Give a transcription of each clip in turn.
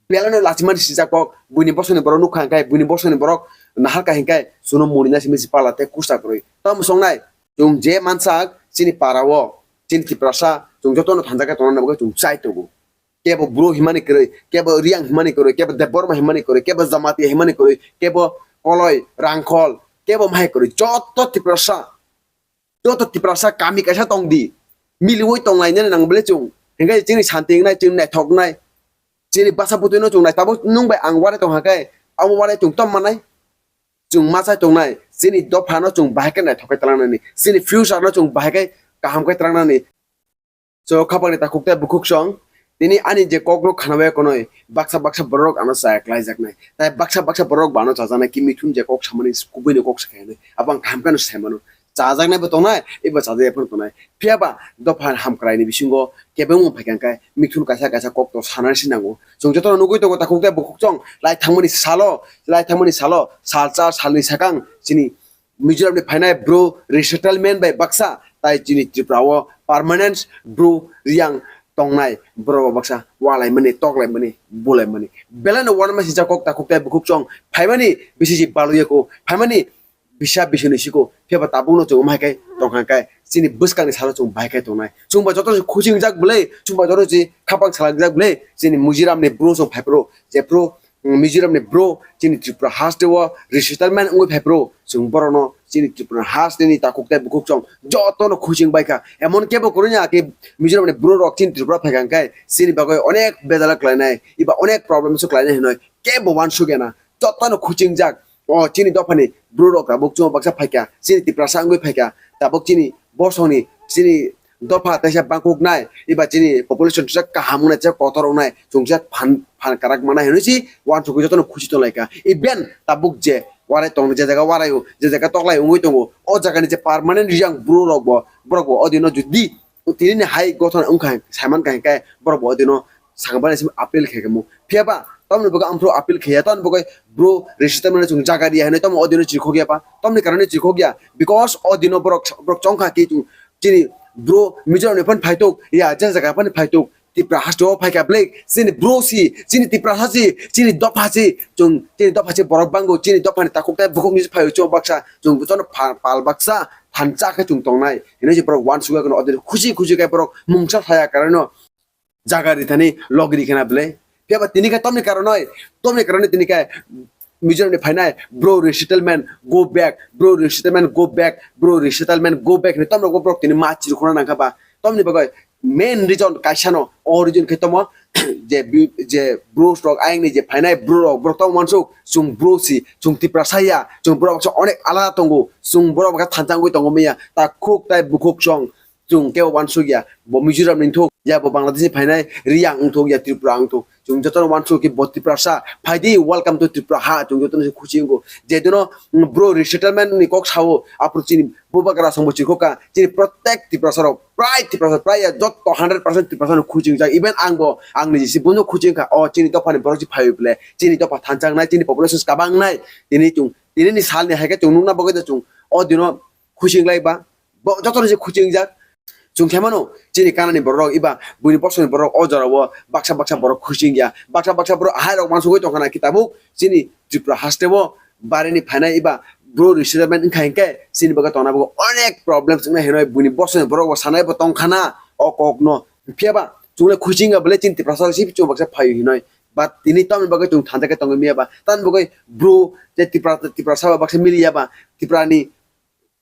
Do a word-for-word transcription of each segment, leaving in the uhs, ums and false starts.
Belai no lachimani sijak kok, buini bosongni borok nukha hwnkhe, buini bosongni borok naharkha hwnkhe, chwngno murina simi si pala tei kusa kwrwi. Tamo songnai, chwng je mansak, chini para o, chini Tiprasa, chwng jotono thansa khe tongna bagwi chwng chai tongo. Kebo Bru himani kwrwi, kebo Riyang himani kwrwi, kebo Debbarma himani kwrwi, kebo Jamatia himani kwrwi, kebo Koloi, Rangkhol, kebo mahai kwrwi, joto Tiprasa, joto Tiprasa kami kaisa tong di. Miliwi tonglainani nang bele chwng. Hingke chini santi wngnai, chini naithok wngnai. Chini basa bwtwi no chwng nai. Tabuk nwng bai ang warai tong hakhe, abo warai chwng tom manai. Chwng machai tongnai. Chini dopha no chwng bahai khe naithok khe twlangnani. Chini future no chwng bahai khe kaham khe twlangnani. So, khapangni takhuk tei bukhuk song, tini ani je kok rok khana bai konoi, baksa baksa borok ano chaya klai jaknai. Tai baksa baksa borok bo ano chajaknai, ki mithun je kok samani kubui ni kok sakha hinwi, abo ang kaham kheno sai mano. Chajaknai bo tongnai, ebo chajak ya phano tongnai. Phiya ba dopha hamkrai ni bisingo kebengma phaikha hwnkhe mithun kaisa kaisa kok to sanani se nango. Chwng jotono nugui tongo takhuk tei bukhuk song, lai thangmani salo, lai thangmani salo, sal cha salni sakang chini Mizoram ni phainai Bru resettlement bai baksa, tai chini Tripura o permanent Bru Riyang tongnai borok bo baksa walaimani, toklaimani, bulaimani. Belai no uanama sijak kok takhuk tei bukhuk song phaimani bisi si baluyako, phaimani bisa bisini siko, phiya ba tabuk no chwng omo hai khe tongkha khe chini bwskang ni salo chwng bahai khe tongnai. Chwng ba joto se khuching jak bwlai, chwng ba joto se khapang salak jak bwlai, chini Mizoram ni Bru chwng phai phuru, je phuru Mizoram ni Bru chini Tripura haste o resettlement wngwi phai phuru, chwng borok no chini Tripura haste ni takhuk tei bukhuk song joto no khuching bai kha. Emon kebo kwrwi ya khe Mizoram ni Bru rok chini Tripura phai kha hwnkhe chini bagwi onek bejal kwlainai, eba onek problem se kwlainai hinoi kebo uansuk ya na, joto no khuching jak. O chini dopha ni Bru rok tabuk chwng baksa phai kha, chini Tiprasa wngwi phai kha, tabuk chini bosong ni chini dopha teisa bangkuk nai, eba chini population teisa kaham wngnai, teisa kotor wngnai, chwng teisa phan, phan karak manai hinwi si uansugwi jotono khusi tonglaikha. Even tabuk je warai tong, je jaga warai o, je jaga toklai wngwi tongo, o jaga ni je permanent Riyang Bru rok bo, borok bo o dino jodi tini ni hai gothon wngkha, saiman kha hwnkhe borok bo o dino sakbani simi appeal khe kamo. Phiya ba tamni bagwi ang phuru appeal khe ya, tamni bagwi Bru resettlement chwng jaga riya hinwi tamo o dino chirikhok ya ba, tamni karone chirikhok ya, because o dino borok, borok chongkha ki chwng chini Bru Mizoram ni phano phaitok ya, je jaga phano phaitok, Tripura haste o phaikha bwlai, chini Bru si, chini Tiprasa si, chini dopha si, chwng chini dopha si borok bango, chini dopha ni takhuk tei bukhuk ni si phaio chwng baksa, chwng jotono pha-, pal baksa thansa khe chwng tongnai hinwi si borok uansuk ya kheno o dino khusi khusi khe borok mungsa saya karano jaga rithani logri khena bwlai. Phiya ba tini khe tamni karonoi, tamni karonoi tini khe Mizoram ni phainai Bru resettlement go back, Bru resettlement go back, Bru resettlement go back hinwi tamni borok tini ma chirikhokna nangkha ba. Tamni bagwi main reason kaisa no, o reason khe tamo je bi-, je Bru rok ayang ni je phainai Bru rok, borok tamo uansuk chwng Bru si, chwng Tiprasa ya, chwng borok baksa onek alada tongo, chwng borok baksa thansa wngwi tongo manya, takhuk tai bukhuk song, chwng kebo uansuk ya, bo Mizoram ni wngthok ya, bo Bangladesh ni phainai Riyang wngthok ya, Tripura wngthok, chwng jotono uansuk khe bo Tiprasa, phaidi, welcome to Tripura ha, chwng jotono se khusi wngo. Jeduno, mm, Bru resettlement ni kok sao, aphuru chini bubagra songbo chirikhokha, chini protek Tiprasa rok, prai Tiprasa, prai ya joto hundred percent Tiprasa no khusi wngjak, even ang bo, ang ni jisi bono khusi wngkha, o chini dopha ni borok si phaiwi ble, chini dopha thansa wngnai, chini population kabang nai, tini chwng, tini ni sal ni hai khe chwng nukna bagwi da chwng, o dino khusi wnglai ba, bo joto ni se khuching jak. Chwng khe mano, chini kanani borok eba buini bosongni borok o jorao baksa baksa borok khuching ya. Baksa baksa borok ahai rok mansugwi tongkha na ki tabuk chini Tripura haste o barini phainai eba bro resettlement wngkha hinkhe chini bagwi tongna bagwi onek problems wngnai hinwi buini bosongni borok bo sanai bo tongkha na o kokno. Phiya ba chwng le khuching ya bwle chini Tiprasa si chwng baksa phaio hinwi. But tini tamni bagwi chwng thanda khe tongwi miya ba. Tamni bagwi bro je Tipra, Tiprasa ba baksa mili ya ba. Tiprani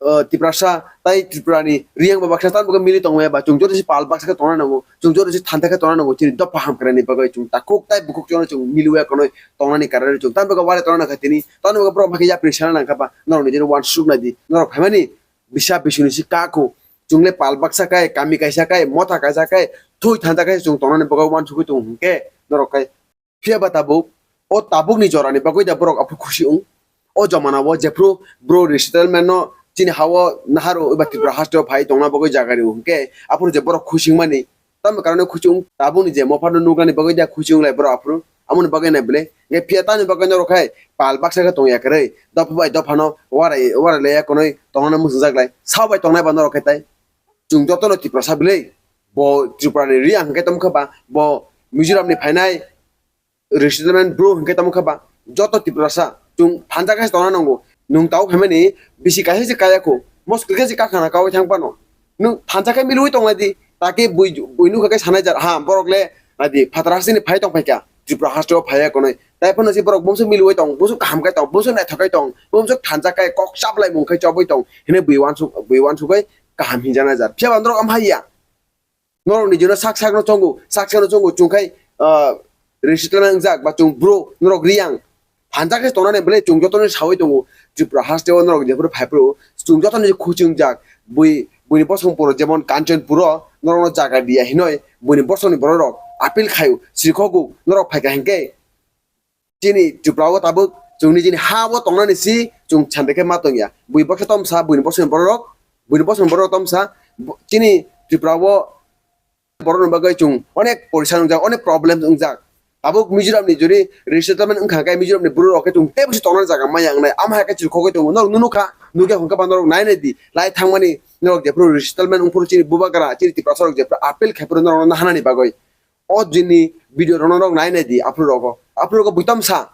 uh, Tiprasa tai Tripurani Riyang ba baksa tan buka mili tongmaya ba chwng joto si pal baksa khe tongna nango, chwng joto si thanta khe tongna nango, chini dopha hamkrai ni bagwi chwng takhuk tai bukhuk chwng chwng miliya konoi tongnani karwi chwng tan buka wari tongna kha tini tan buka borok bakhe yapri sana nangkha ba norok ni jini uansuk nai di norok phaimani bisa bisuni si kakhu chwng le pal baksa kai kami kaisa kai motha kaisa kai thui thanta kai chwng tongnani bagwi uansugwi tongo hinkhe norok kai Phiya ba tabuk, o tabukni jorani bagwi da borok aphuru khusi wng. O jomana o jephru bro resettlement no chini ha-o nahar o eba Tripura haste o phai tongna bagwi jaga rio hwnkhe aphuru je borok khusi wngmani tamo karone khusi wng tabukni je mopha no nuknani bagwi da khusi wng lai borok aphuru amoni bagwi nai bwle. Hwnkhe phiya tamni bagwi norok hai pal baksa khe tongya kwrwi dopha bai dopha no warai warai laiya konwi tongna muchungjak lai. Sa bai tongnai ba norok khe tai chwng jotono Tiprasa bwle bo Tripura ni Riyang hwnkhe tamo khe ba bo Mizoram ni phainai resettlement bro hwnkhe tamo khe ba joto Tiprasa chwng thansa khe tongna nango. Nwng tabuk phaimani bisi kaisa se kaya kho, moskil khe se kakhana kawi thang phano. Nwng thansa khe milwi tong lai di, taki bui, bui nukha khe sanai jar, ha, borok le nai di, phatar hasteni phai tong phai kha, Tripura hasteo phai ya konwi. Tai phano se borok bumswk milwi tong, bumswk kaham khe tong, bumswk naithok khe tong, bumswk thansa khe kok chap lai mung khe chobwi tong, hwnwi bui uansuk, bui uansugwi kaham hinjana jar. Phiya ba norok am hai ya. Norok ni jora sak sak no chongo, sak sak no chongo, chwng khai, ah, resettlement wngjak, ba chwng bro, norok Riyang. Thansa khe tongnani bwle chwng joto ni sawi tongo, Tripura haste o norok jephuru phai phuru, chwng joto ni khuching jak, bui, buini bosong puro, jemon Kanchanpur o, norok no jaga diya hinoi, buini bosong ni borok rok appeal khaio, sirkhogo, norok phai kha hinkhe, chini Tripura o tabuk chwng nijini ha o tongnani si chwng sande khe ma tongya. Bui bokhe tomsa, buini bosong ni borok rok, buini bosong ni borok rok tomsa, bo-, chini Tripura o borok ni bagwi chwng onek porishan wngjak, onek problem wngjak. Tabuk Mizoram ni jori resettlement wngkha khe Mizoram ni borok rok khe chwng tei bwswi tongnani jaga maya wngnai. Ama hai khe chwng khogwi tongo. Norok nunu kha, nukya hwnkhe ba norok nai nai di. Lai thangmani norok jephuru resettlement wngphuru chini Bubagra, chini Tiprasa rok jephuru appeal khai phuru norok no nahanani bagwi. O jini video rok norok nai nai di, aphuru rogo. Aphuru rogo bui tomsa.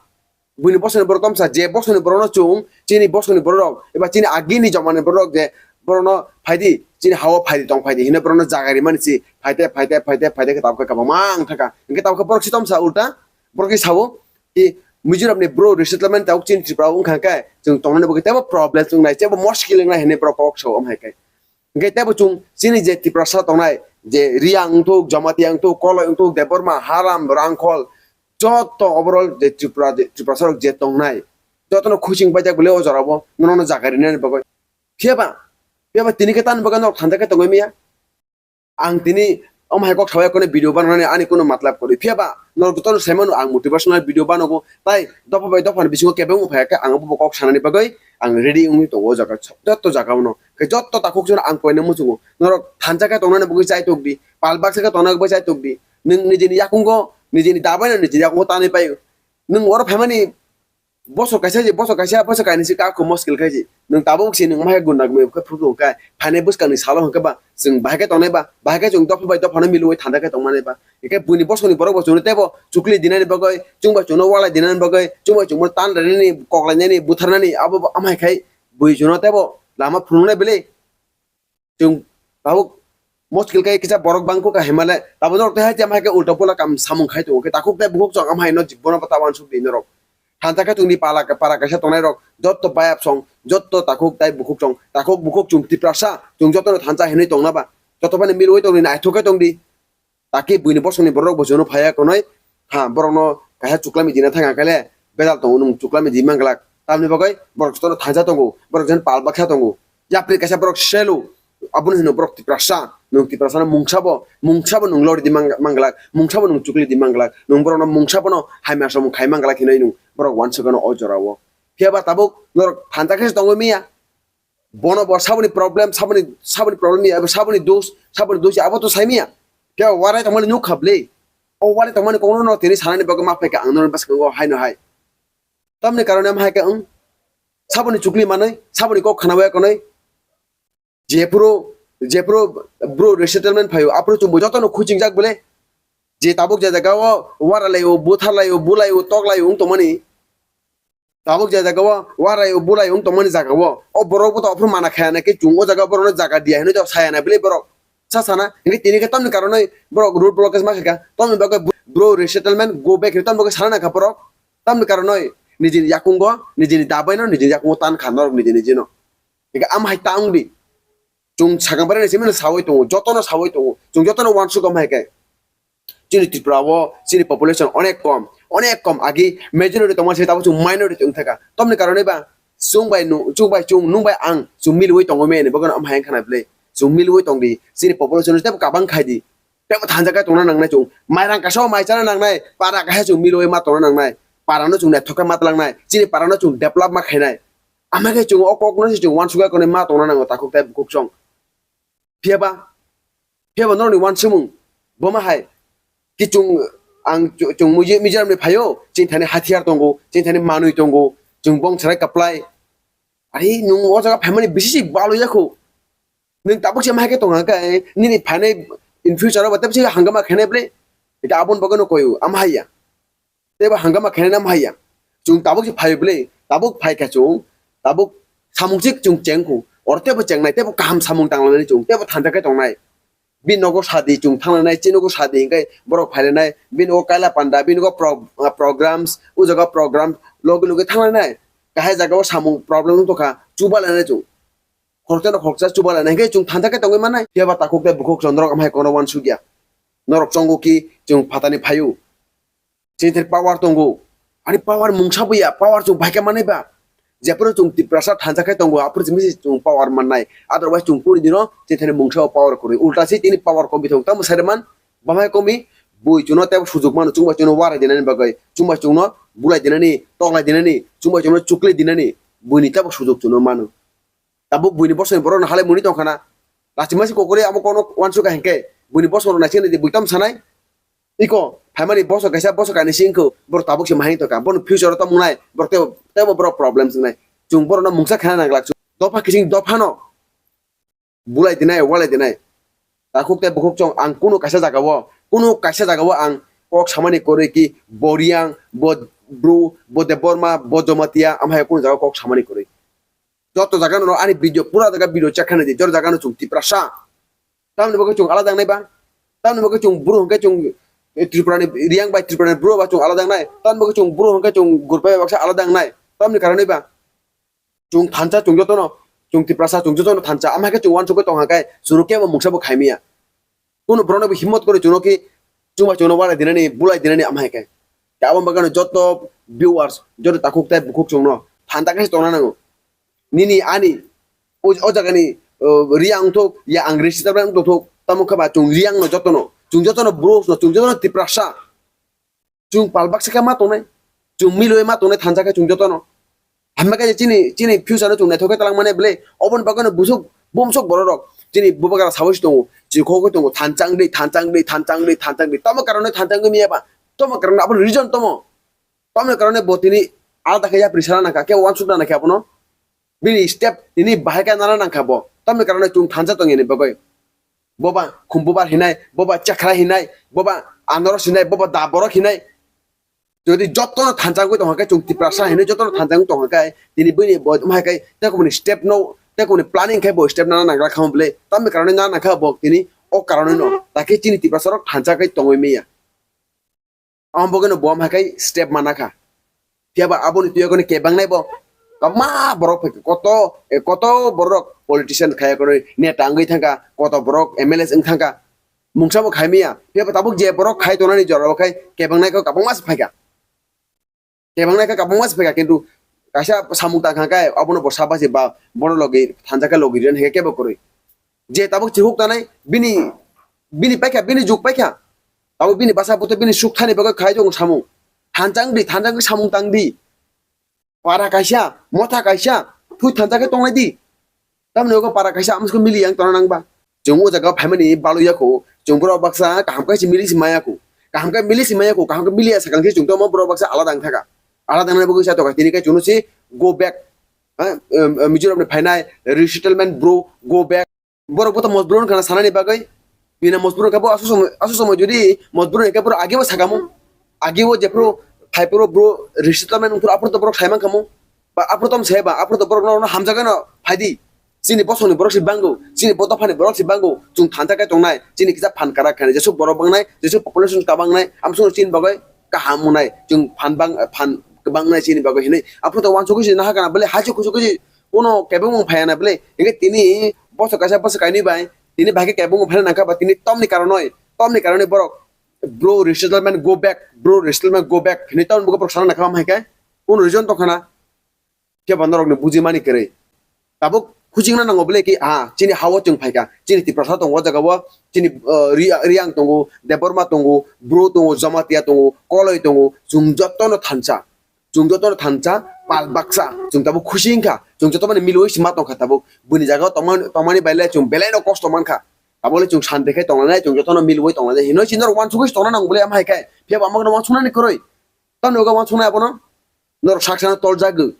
Buini bosongni borok tomsa, je bosongni borokno chwng, chini bosongni borok rok, eba chini agini jomani borok rok je borokno phaidi, chini hao phaidi tong phaidi, hino borokno jaga rimani si, phaite, phaite, phaite, phaite khe tabukhe kabangma wngthaka. Hingke tabukhe borok si tomsa ulta, borok si sao, i Mizoram ni bro resettlement tabuk chini Tripura o wngkha khe, chwng tongnani bagwi teibo problem wngnai, teibo moskil wngnai hinwi borok kok sao, omo hai khe. Hingke teibo chwng chini je Tiprasa tongnai, je Riyang wngthuk, Jamatia wngthuk, Koloi wngthuk, Debbarma, Haram, Rangkhol, joto overall je Tripura, je Tiprasa rok je tongnai, jotono khuching paijak bwle o jora o, norokno jaga rinani bagwi. Phiya ba, phiya ba tini khe tamni bagwi norok thanda khe tongwi manya. Ang tini omo hai kok sawi khe video bananani ani kuno matlab kwrwi. Phiya ba norok jotono sai mano ang motivational video banogo, tai dopha bai dophani bisingo kebengma phai khe ang abo kok sanani bagwi ang ready wngwi tongo o jaga, joto jaga o no. Khe joto takhuk jono ang koina muchungo. Norok thansa khe tongnani bagwi chai tok di, pal baksa khe tongna bagwi chai tok di. Nwng nijini yakungo, nijini dabai no nijini yakungo tanwi pai. Nwng oro phaimani bosor kaisa je, bosor kaisa, bosor kainwi se kha kho moskil khai se. Nwng tabuk se nwng omo hai gunda gumi khe phuru kha. Phainai bwskangni salo hwnkhe ba chwng bahai khe tongnai ba, bahai khe chwng dopha bai dophano milwi thanda khe tongmani ba. Hingke buini bosongni borok bo chwngno teibo chukli dinani bagwi, chwngbai chwngno walai dinani bagwi, chwngbai chwngno tan rwnani, koklainani, butharnani, abo bo amhai khai bui chwngno teibo lama phunuknai bwle. Chwng tabuk moskil khai kisa borok bangkuk kha himale, tabuk norok tei hai tei amhai khe ulta pula kam samung khai tongo khe takhuk tei bukhuk chwng amhai no jibbono bata uansuk di norok. Thansa khe chwngni pala, para kaisa tongnai rok, jotto bayap song, jotto takhuk tei bukhuk song, takhuk bukhuk chwng Tiprasa, chwng jotono thansa hinwi tongna ba, joto phano milwi tongdi, naithok khe tongdi. Taki buini bosongni borok bo jono phaiya konoi, ha, borokno kaisa chuklami dina thang khe le, bedal tongo nwng chuklami di manglak. Tamni bagwi borok jotono thansa tongo, borok jen pal baksa tongo. Yapri kaisa borok selo, abono hino borok Tiprasa, nwng Tiprasano mungsa bo, mungsa bo nwng lori di mang-, manglak, mungsa bo nwng chukli di manglak, nwng borokno mungsa bono hamya samung khai manglak hinwi nwng borok uansukgano o jorao. Phiya ba tabuk norok thansa khe se tongwi manya. Bono bo saboni problem, saboni, saboni problem ya, saboni dos, saboni dos ya, abo to saimanya. Khe warai tongmani nuk kha bwle. O warai tongmani kokno no tini sanani bagwi ma phaikha ang norok bwskango haino hai. Tamni karone ma hai khe ang saboni chukli manwi, saboni kok khana waya konwi. Jephuru, jephuru bro resettlement phaio, aphuru chumbo jotono khuchingjak bwle. Je tabuk je jaga o wara laio, butha laio, bulaio, tok laio wng tongmani. Tabuk je jaga o warai o bulai wng tongmani jaga o, o borok bo to aphuru mana khaya na khe chwng o jaga o borok no jaga diya hinwi to saya na bwle borok. Sa sana, hingke tini khe tamni karonoi borok road blockage ma khaikha, tamni bagwi bro resettlement go back hinwi tamni bagwi sana nangkha borok. Tamni karonoi nijini yakungo, nijini dabai no, nijini yakungo tan kha norok niji niji no. Hingke ama hai ta wng di. Chwng sakang barani simi no sawi tongo, joto no sawi tongo, chwng joto no uansukha ma hai khe. Chini Tripura o chini population onek kom, onek kom, agi majority tongma se tabuk chwng minority wng thaka. Tamni karonwi ba chwng bai nu-, chwng bai chwng, nwng bai ang chwng milwi tongwi maya ni bagwi no omo hai wngkha na bwle. Chwng milwi tong di, chini population teibo kabang khai di. Teibo thansa khe tongna nangnai chwng. Mairang kaisa o mai chana nangnai, para kaisa chwng milwi ma tongna nangnai. Para no chwng naithok khe ma tlangnai, chini para no chwng develop ma khainai. Ama khe chwng o kok no se chwng uansukha konwi ma tongna nango takhuk tei bukhuk chwng. Phiya ba, phiya ba norokni uansukmung bo ma hai? Ki chwng, ang chw-, chwng Mizo-, Mizoramni phaio, chini thani hatiyar tongo, chini thani manwi tongo, chwng bong chwrai kaplai. Ari nwng o jaga phaimani bisi se balo yakho. Nwng tabuk se ma hai khe tong kha khe, nini phainai in future o ba tei bisi hangama khainai bwle. Ita aboni bagwi no koyo, ama hai ya. Teibo hangama khainai nam haiya. Chwng tabuk se phai bwle, tabuk phai kha chwng, tabuk samung sik chwng chengkhu. Oro teibo chengnai, teibo kaham samung tanglainai chwng, teibo thansa khe tongnai. Bini nogo sadi chwng thanglainai, chini nogo sadi hwnkhe borok phailainai, bini nogo kaila panda, bini nogo pro-, ah, programs, o jaga program logi logi thanglainai. Kahai jagao samung problem wng tongkha, chubalainai chwng. Khoroksa no khoroksa chubalainai hwnkhe chwng thansa khe tongwi mannai. Phiya ba takhuk tei bukhuk chwng norok amhai kono uansukya. Norok chongo ki chwng phatani phaio. Chini thani power tongo. Ani power mungsa buya, power chwng bai khe manai ba. Jephuru chwng Tiprasa thansa khe tongo, aphuru chwng bisi chwng power mannai. Otherwise chwng kuni dino chini thani mungsa o power kwrwi. Ulta se tini power komi thung. Tamo saiman, bamai komi, bui chwngno tebo sujuk mano, chwngbai chwngno warai dinani bagwi. Chwngbai chwngno bulai dinani, toklai dinani, chwngbai chwngno chukli dinani. Buini tebo sujuk chwngno mano. Tabuk buini bosongni borokno halai muni tongkhana. Lachima se kokori amo kono uansukha hinkhe buini bosongno naisingni di buitam sanai. Iko phaimani bosong kaisa bosong kainwi singkho borok tabuk se mahing tongkha. Bono future o tamo wngnai borok teibo teibo borok problem wngnai. Chwng borokno mungsa khana nanglak chwng dopha kiching dophano bulai dinai walai dinai. Takhuk tei bukhuk chwng ang kunu kaisa jagao kunu kaisa jagao ang kok samani kwrwi ki bo Riang bo Bru bo Debbarma bo Jamatia amhai kunu jagao kok samani kwrwi. Joto jaga no ani video pura jaga video check khainai di, joto jaga no chwng Tiprasa. Tamni bagwi chwng alada wngnai ba? Tamni bagwi chwng Bru hwnkhe chwng, eh, Tripura ni Riang bai Tripura ni Bru ba chwng alada wngnai. Tamni bagwi chwng Bru hwnkhe chwng Gurpai bai baksa alada wngnai. Tamni karonwi ba? Chwng thansa chwng joto no, chwng Tiprasa chwng joto no thansa. Amhai khe chwng uansukwi tongkha khe chwng kebo mungsa bo khaimya. Kunu borokno bo himmat kwrwi chwngno khe chwngbai chwngno walai dinani, bulai dinani amhai khe. Tei aboni bagwino joto viewers, joto takhuk tei bukhuk chwngno thansa khe tongna nango. Nini ani o, o jagani, o, Riang wngthok, ya ang Resi tabra wngthok, tamo khe ba chwng Riang no jotono, chwng jotono Bru no, chwng jotono Tiprasa. Chwng pal baksa khe ma tongnai, chwng milwi ma tongnai thansa khe chwng jotono. Hamya khe chini, chini future no chwng naithok khe twlang mani bwle, oboni bagwino busuk bumsuk borok rok chini bubagra sawi se tongo, chini khogwi tongo, thansa wngdi, thansa wngdi, thansa wngdi, thansa wngdi. Tamo karonwi thansa wngwi manya ba? Tamo karonwi aboni reason tamo? Tamoni karonwi bo tini alada khe yapri sana nangkha, kebo uansukna nangkhe abono. Bini step tini bahai khe nana nangkha bo. Tamoni karonwi chwng thansa tongya ni bagwi. Boba khumbubar hinai, boba chakra hinai, boba anaros hinai, boba da borok hinai. Jodi jotono thansa wngwi tongkha khe, chwng Tiprasa hinwi jotono thansa wngwi tongkha khe, tini bini bo hai khe tekomoni step no, tekomoni planning khe bo step nana nangla kha bwle. Tamoni karonwi nana nangkha bo tini o karonwi no. Takhe chini Tiprasa rok thansa khe tongwi manya. Ang bogeno bo hai khe step mana kha. Phiya ba aboni twi agoni kebangnai bo. Kwbangma borok phai kha, koto, eh, koto borok politician khai khe neta wngwi thangkha, koto borok M L A wng thangkha. Mungsa bo khai manya. Phiya ba tabuk je borok khai tongnani jora bo khai kebangnai khe kwbangma se phai kha. Kebangnai khe kwbangma se phai kha, kintu kaisa samung tang kha khe abono bo saba se ba bono logi thansa khe logi ren hai khe kebo kwrwi. Je tabuk chihuk tanai bini, bini paikha, bini juk paikha. Tabuk bini basa buto bini suk thani bagwi khai tongo samung. Thansa wngdi, thansa wngdi samung tangdi. Para kaisa, motha kaisa, thwi thansa khe tonglai di. Tamni ogo para kaisa amsukhe mili yang tongna nang ba. Chwng o jaga phaimani balwi ya kho, chwng borok baksa kaham khe se mili se maya kho. Kaham khe mili se maya kho, kaham khe mili ya sakang se chwng tongma borok baksa alada wng thaka. Alada wngna bagwi sa tongkha tini khe chwngno se go back. Ha? Em, em, Mizoram ni phainai resettlement bro, go back. Borok bo to mojbur wngkha na sanani bagwi. Bini mojbur wngkha bo aswk somoi, aswk somoi jodi mojbur wngkha borok age bo sakamo. Age o jephuru phaiphuru bro resettlement wngphuru aphuru to borok sai mankha mo. Ba aphuru tom se ba aphuru to borok no hamjagwi no phaidi. Chini bosongni borok se bango, chini bo dophani borok se bango. Chwng thansa khe tongnai, chini kisa phan kwrak khainai, jesuk borok bangnai, jesuk population kwbangnai, amsukno chini bagwi kaham wngnai, chwng phan bang, phan kwbangnai chini bagwi hinwi. Aphuru to uansukgwi se nahakana bwle, haise kuchukgwi se Kuno kebengmung phaiya na bwle? Hinkhe tini bosok kaisa bosok kainwi bai tini bai khe kebengmung phaina nangkha ba tini tamni karonwi, tamni karonwi borok bro resettlement go back, bro resettlement go back hinwi tamni borok sana nangkha, omo hai khe kuno reason tongkha na? Khe ba norokni bujimani kwrwi. Tabuk khujingna nango bwle ki, ah, chini ha-o chwng phaikha, chini Tiprasa tongo o jagao, chini, uh, Ria-, Riang tongo, Debbarma tongo, Bru tongo, Jamatia tongo, Koloi tongo, chwng jotono thansa. Chwng jotono thansa pal baksa, chwng tabuk khusi wngkha, chwng joto mani milwi se ma tongkha tabuk. Buini jagao tongmani, tongmani bai le chwng belai no kosto mankha. Tabuk le chwng santi khe tonglanai, chwng jotono milwi tonglanai hinwi se norok uansugwi se tongna nango bwle, omo hai khe. Phiya bo omo kheno uansuknani kwrwi. Tamni bagwi uansuknai abono? Norok sak sakno toljagwi.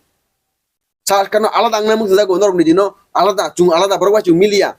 Sak sakno alada wngnai mung jago, norok nijino alada, chwng alada, borok bai chwng miliya.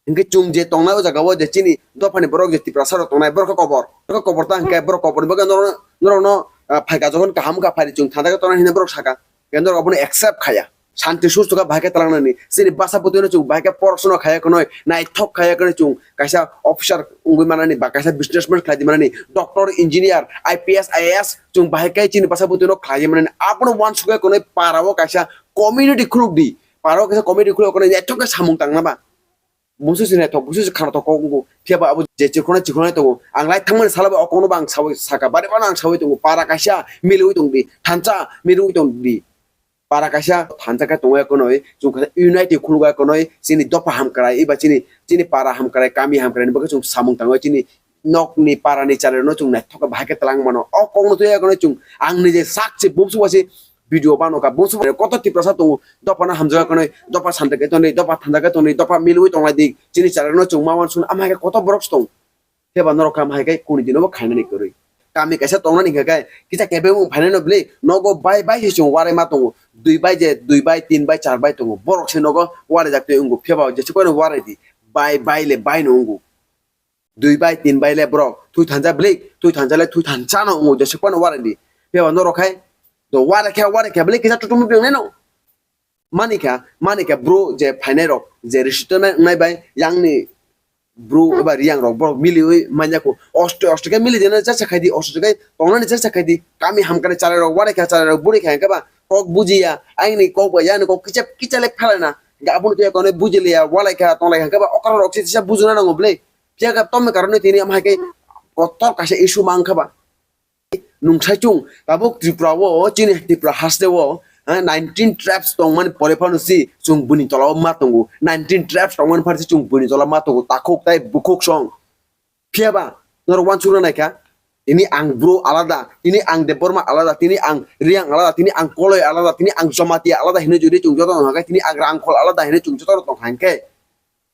Hinkhe chwng je tongnai o jaga o je chini dophani borok je Tiprasa rok tongnai, borok khe kobor. Borok khe kobor ta hinkhe borok kobor ni bagwi norok, norok no Ah, phaika jokhon kaham wngkha, phaidi chwng thansa khe tongnai hinwi borok sakha. Kendra obono accept khaya. Shanti susto khe bahai khe twlangnani. Chini bwsa bwtwino chwng bahai khe porosno khaya khwnwi, naithok khaya khwnwi chwng kaisa officer wngwi manani ba kaisa businessman khlai di manani, doctor, engineer, I P S, I A S chwng bahai khe chini bwsa bwtwino khlai di manani. Abono uansukya khwnwi para o kaisa community khuluk di. Para o kaisa community khuluk khwnwi naithok khe samung tangna ba. Busu se naithok, busu se khanathok kok wngo. Phiya ba abo je chikhonai chikhonai tongo. Ang lai thangmani salo ba o kokno ba ang sawi saka. Bari bano ang sawi tongo. Para kaisa miliwi tong di. Thansa miliwi tong di. Para kaisa thansa khe tongo ekonoi. Chwng khe unity khulgo ekonoi. Chini dopha hamkrai, eba chini, chini para hamkrai, kami hamkrai ni bagwi chwng samung tango. Chini nokni parani chari rokno chwng naithok khe bahai khe twlang mano. O kokno twi ekonoi chwng ang nije sak se bumsu wasi video bano ka. Bumsu kotor Tiprasa tongo. Dophano hamjak khe tonwi, dopha santa khe tonwi, dopha thanda khe tonwi, dopha milwi tonglai di. Chini chara no chwng ma uansukna, ama hai khe kotor borok se tong. Phiya ba norok khe ama hai khe kuni dino bo khainani kwrwi. Kami kaisa tongnani hwnkha khe kisa kebeng wng phainai no bwlwi nogo bai bai se chwng warai ma tongo. Dui bai je, dui bai, tin bai, char bai tongo. Borok se nogo warai jak twi wngo. Phiya ba jesa koino warai di. Bai bai le bai no wngo. Dui bai, tin bai le borok thui thansa bwlwi, thui thansa le thui thansa no wngo, jesa koino warai di. Phiya ba norok khai do warai kha, warai kha bwlwi kisa tutung biyang nai no. Mani kha, mani kha bro je phainai rok, je resettlement wngnai bai yang ni bro eba riyang rok borok miliwi manya ko. Osto, osto khe mili dena jesa khai di, osto khe tongnani jesa khai di. Kami hamkani chara rok, warai kha chara rok, buri kha hwnkhe ba kok bujiya, ayang ni kok bai yang ni kok kicha, kicha le phalai na. Hwnkhe abono twi kono buji liya, walai kha, tonglai kha hwnkhe ba okra rok se tisa bujuna nango bwlwi. Phiya khe tomni karone tini ama hai khe kotor kaisa issue ma wngkha ba. Nung sai chung tabuk Tripura o, chini Tripura haste o, eh, nineteen tribes tongmani pore phano si chung buni tola o ma tongo. Nineteen tribes tongmani phano si chung buni tola ma tongo. Takhuk tai bukhuk song. Phiya ba norok uansukna nai kha, tini ang bro alada, tini ang Debbarma alada, tini ang Riyang alada, tini ang Koloi alada, tini ang Jamatia alada hinwi jodi chung joto no hwnkhe, tini ang Rangkhol alada hinwi chung joto no tong kha hwnkhe.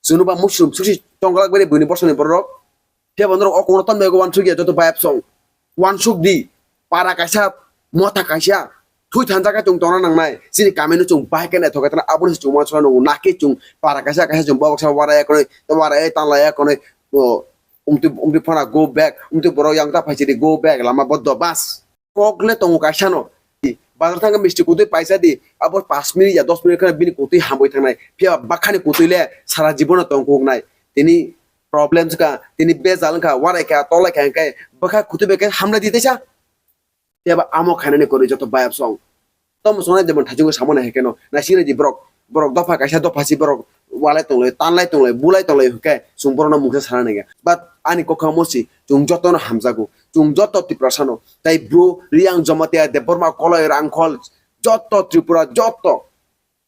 Chwngno ba muchung susi tongglak bini buini bosongni borok. Phiya ba norok o kokno tamni bagwi uansuk ya joto bayap song. Uansuk di. Para kaisa, motha kaisa. Thui thansa khe chwng tongna nangnai. Chini kami no chwng bahai khe naithok khe tongna aboni se chwng uansukna nango. Nakhe chwng para kaisa kaisa chwng boksa warai ya konwi, warai ya tanlai ya konwi. O, umtwi, umtwi phana go back. Umtwi borok yang ta phai chidi go back. Lama boddo bas. Kok le tongo kaisa no. Bazar thangkhe misti kutui paisa di, abo panch minute ya dos minute kheno bini kutui hamwi thangnai. Phiya bakhani kutui le sara jibono tong kuknai. Tini problem wngkha, tini bejal wngkha, warai kha, tolai kha hwnkhe bwkha kutui bai khe hamlai di teisa. Phiya ba amo khainani kwrwi joto bayap song. Tomo songnai jemon thaichungo samani hai kheno naisingni di borok. Borok dopha kaisa dopha si borok walai tonglai, tanlai tonglai, bulai tonglai hwnkhe chwng borokno mungsa sana nangya. But ani kokha omo si, chwng jotono hamjago. Chwng joto Tiprasano, tai bro, Riyang, Jamatia, Debbarma, Koloi, Rangkhol, joto Tripura, joto.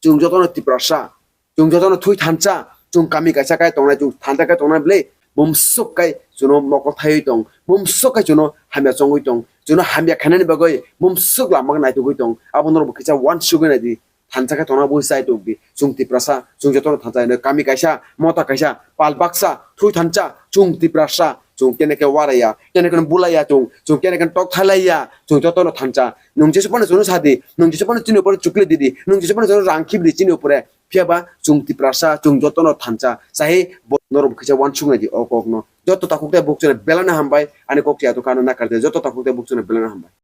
Chwng jotono Tiprasa. Chwng jotono thui thansa. Chwng kami kaisa kai tongnai, chwng thansa kai tongnai bwlwi. Bumswk kai chwngno mokol thaiwi tong. Bumswk kai chwngno hamya chongwi tong. Chwngno hamya khainani bagwi bumswk lama naitugwi tong. Abo norokbo kisa uansugwi naidi. Thansa khe tongna bo chai tong di. Chwng Tiprasa, chwng jotono thansa hino. Kami kaisa, mota kaisa, pal baksa, thui thansa, chwng Tiprasa, chwng kene khe waraiya, kene khe bulaiya chwng, chwng kene khe tok thailaiya, chwng jotono thansa. Nwng jesa phano chwngno sa di, nwng jesa phano chini upore chukle di di, nwng jesa phano chwngno rang khib di chini upore. Phiya ba chwng Tiprasa, chwng jotono thansa. Sahi bo norok kisa uansuk nai di o kokno. Joto takhuk tei bukchano belai no hambai, ani kok ya to kano nakar de, joto takhuk tei bukchano belai no hambai.